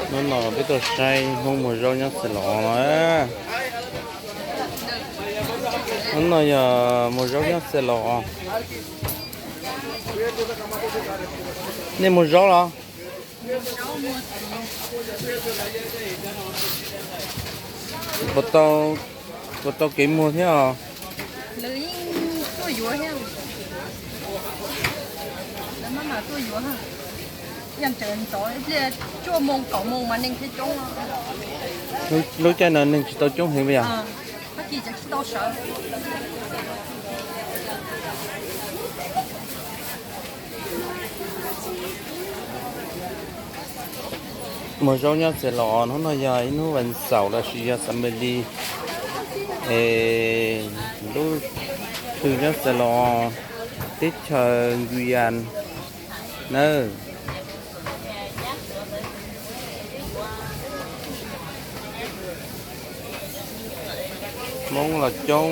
Hnub no peb tuaj saib Hmoob muag zaub nyob Xeem Los Os no. Hnub no yog muag zaub nyob Xeem Los Os. Nej muag zaub los? Puas tau, puas tau kev muag thiab os? Lub caij no neeg tsis tau coob heev yog? Muag zaub nyob Xeem Los Os, hnub no yog ib hnub vas xaum lossis yog xam me li, es lub twg nyob Xeem Los Os, teb chaws Nkuyan nawb. Hmoob los coob,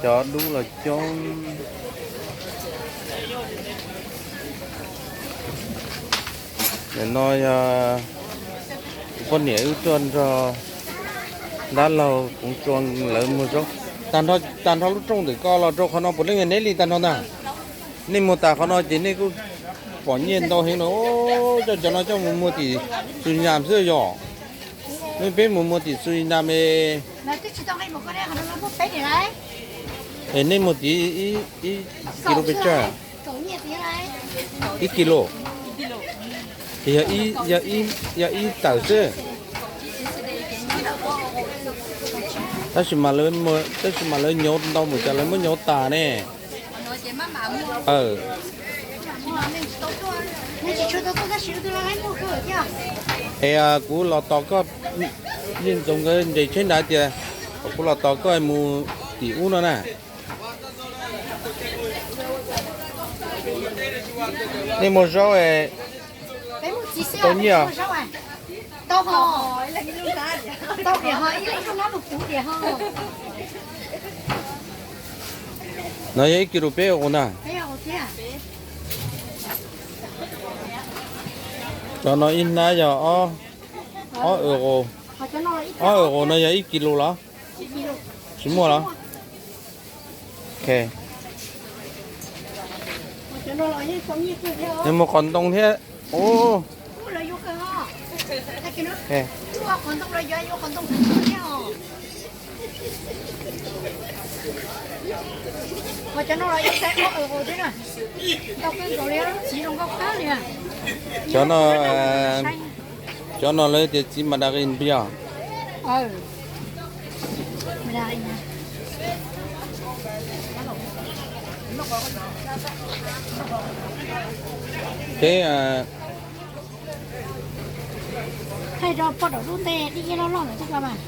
cov dub los coob. Nim no yog kuv poj niam wb tuaj nrog dab laug Koov Tsua lawv muag zaub. Tag nrho, tag nrho lub rooj ntawm ko los rau qhov no puav leej yog neb li tag nrho ntag. Nej muag tas qhov no ces nej kuj pom nyiaj ntau heev no. Coj cov no coj mus muag tim Xus Nas xwb yog? Nej peb mus muag tim Xus Nas es, es nej muag tim ib kis lus pes tsawg? Ib kis lus. Ces yog ib tawm xwb. Tab sis mas, tab sis mas lawv nyauv ntau mus cas lawv muab nyauv tas ne. Es kuv los tos koj, yeej ntxoov nkawd nres tsheb nrad tias kom kuv los tos koj mus tim ub no na. Nej muag zaub tau nyiaj? No yog ib kis lus peb euro na. Cov no ib hnab yog ob euro. Ob euro no yog ib kis lus los? Tsis muaj los? Nws mus qos ntoo thiab. Cov no, cov no lawv tias txiv mas da qi npiog. Peb thaij rau poj rau lub ntej dib iab loj loj ntawm tub ka mas.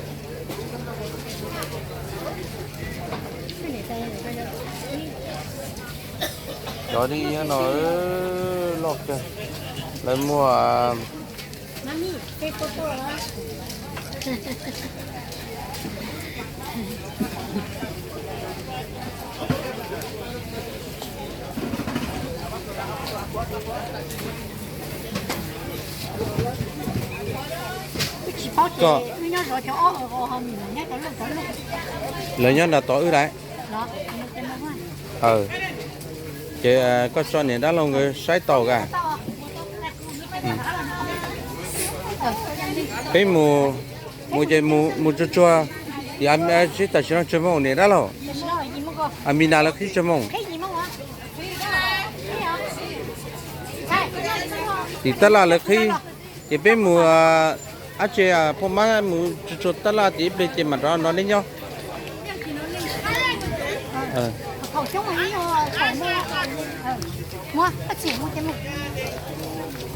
Cov dib iab no loj kawg, lawv muag. Lawv nyob nram tod wb lawm. Ces koj tso niam dab laug nkawd saib tau ka. Peb mus, mus ces mus tsuag tsuag, sib tam sim no tsawg moos niam dab laug? Aminas lawv qhib tsawg moos? Tim tab laj lawv qhib, ces peb mus, ab tsi, phoj mab mus tsuag tsuag tab laj tim ib pliag ces mam rov nrog neb nyob.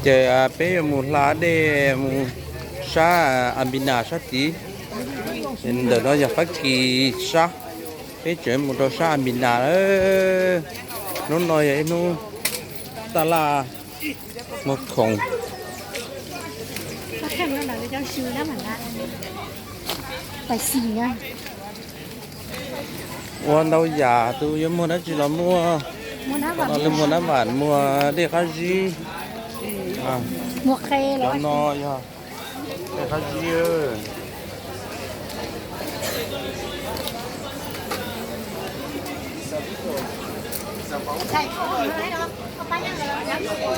Ces peb yuav mus hla dej mus sab Aminas sab tid. Ntawm no yog Fab Kis sab, peb tseem mus rau sab Aminas lawm. Hnub no yog ib hnub taj laj muag khoom. Ua ntau yam, tus yuav muag dab tsi los muag. Muag nab vam, muag dej qab zib. Muag qe los no yog qe qab zib.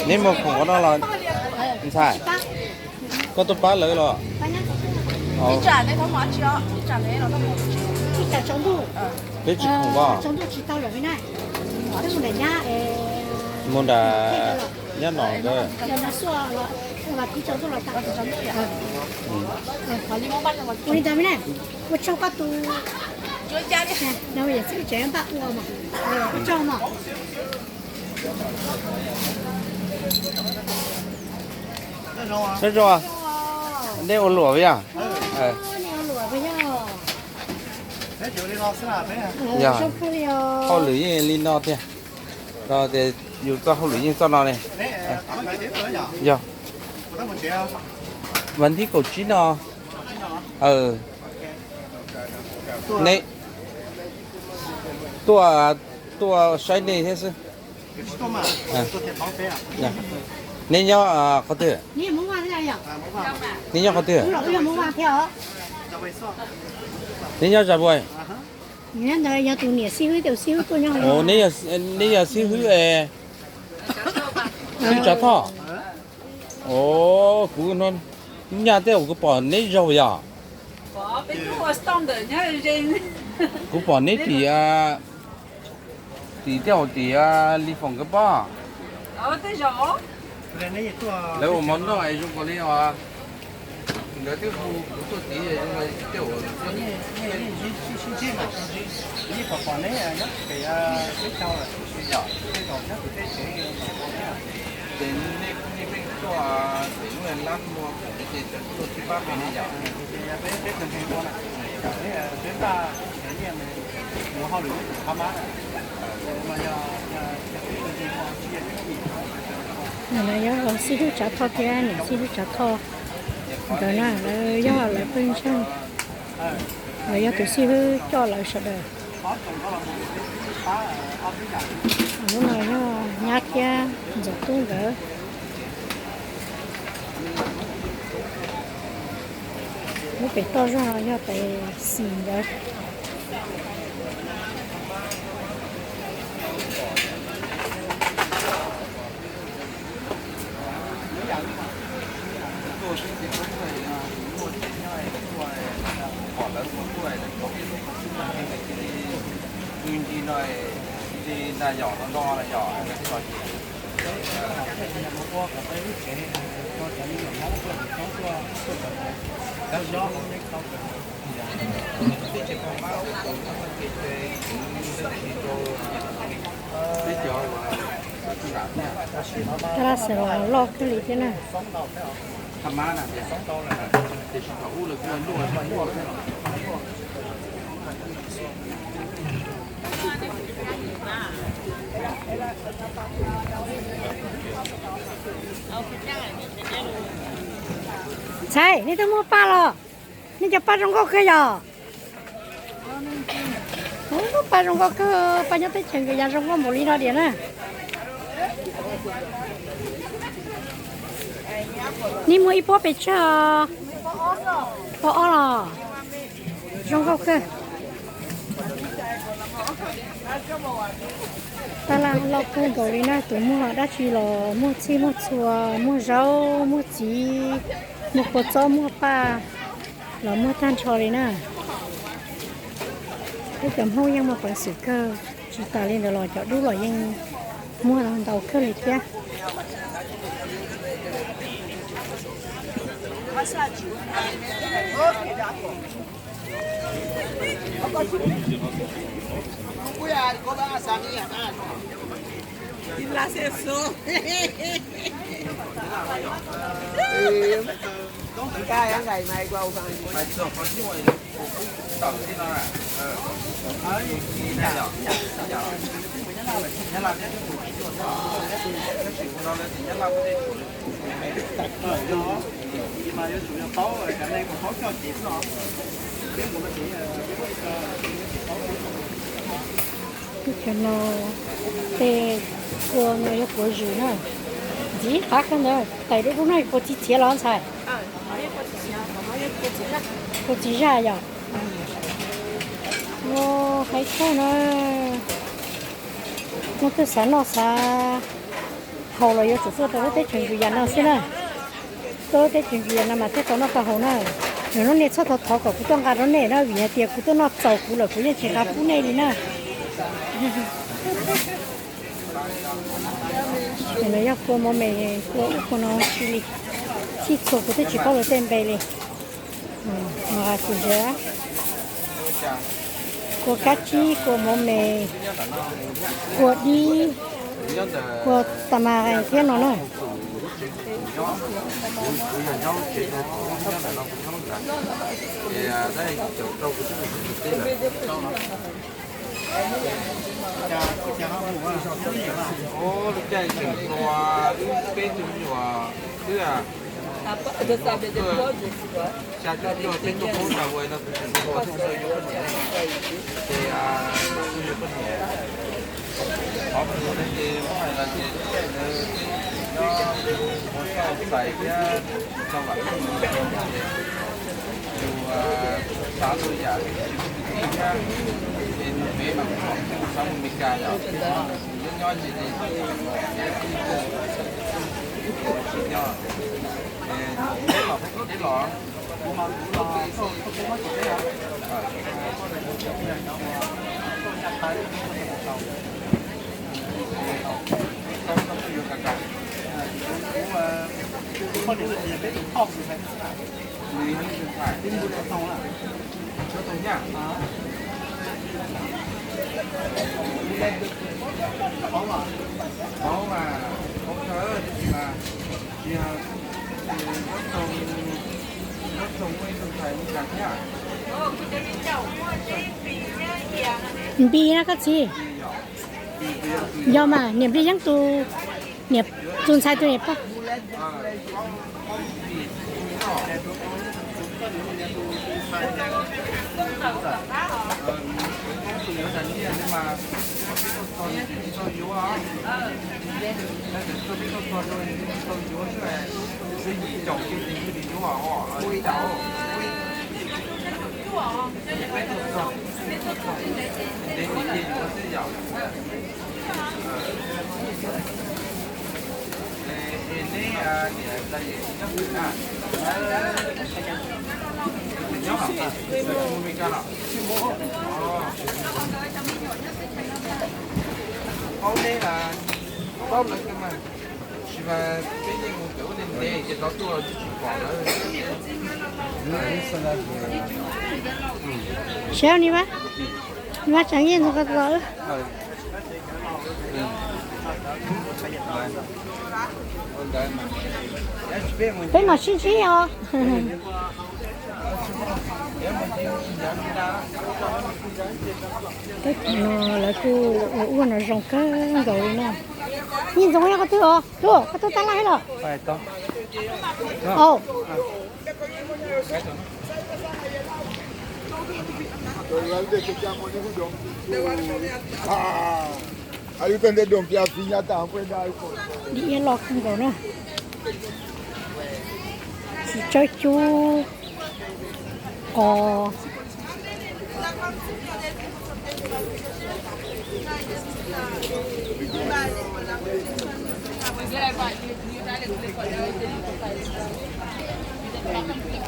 Neb muag khoom ua no los ntxhais, koj tuaj pab lawv los? Peb tsis khoom os. Mus nram nyab no ntawd. Nyob zoo, nej ua luam yog? Yog, hauj lwm yeej li no tiag. Tias yus txoj hauj lwm yeej txoj no ne. Yog, vas thib kaum tsib no. Ne, tuaj, tuaj saib nej thiab xwb. Neb nyob qhov twg? Neb nyob qhov twg? Neb nyob Zas Vuas? Neb yog xib hwb, neb yog xib hwb, xib hwb Tsav Thoj. Kuv nyaj tej zaum kuv pom neb zaug yog. Kuv pom neb tim, tim tej zaum tim Li Foom nkawd pob. Lawv ua mov noj es zoo nkaus li os. Nkawd twb hu kuv tuaj tid zoo li tej zaum. Ces nej pheej tuaj pem lub lab muag ces tuaj sib pab pem ne yom. Yog xib hwb Tsav Thoj thiab niam xib hwb Tsav Thoj nkawd na, lawv yog lawv pheej ntseeg, lawv yog tus xib hwb coj lawv sawv daws. Lub no yog nyab thiab ntxawm tub nkawd. Lub pem toj zog no yog tais xis nkawd. Tab sis los loj kawg li thiab na. Ntxhais, nej twb muaj paj los? Nej cov paj zoo nkauj kawg yog? Paj zoo nkauj kawg, paj nyob teb chaws Nkias Yas zoo nkauj npaum li no diam na. Nej muag ib pob pes tsawg? Pob ob los? Zoo nkauj kawg. Tab laj loj kawg nkaus li na, tus muag dab tsi los muag txhij muag txhua, muag zaub muag txiv, muag kua txob muag paj los muag tag nrho li na. Peb cov Hmoob yeej muaj peev xwm kawg, tsis tas li ntawd los cov dub los yeej muag ntau kawg li thiab. Teb chaws no tej kua no yog kua zws na, Ib qab kawg ntawd, tais dub dub no puas txi txiav los ntxhais? Puas txi zaj yom? Haib kawg na. Muaj twg xav noj xav haus los yuav tsum tuaj rau lub teb chaws Ntsuas Yas no xwb na. Tuaj lub teb chaws Ntsuas Yas no mas thiaj tau noj tau haus na. Nws lub niag txhob thov thov kom kuv tuaj nqa rau nej na, vim hais tias kuv tuaj noj txaus kuv lawm kuv yeej tsis nqa pub nej li na. Lawv yog kua mov me, kua ub kua no tsis li, txhij txhua kuv twb tsis paub lawv tej npe li. Kua kab tsib, kua mov me, kua dib, kua ta ma thiab no na. Npis na koj txiv. Yog mas niam Nplig Yeeb tus, niam tus ntxhais tus niam pog. Siab ni mas, ni mas tseem yeej ntxhov qhov. Peb mam sib ntsib os. Teb chaws no lawv kuj ua ua no zoo kawg nkaus li na. Yeej ntxoov yog qhov twg os? Tuaj, koj tuaj tab laj los? Au. Dib iab loj kawg nkaus na. Txiv tsawb cub, qos.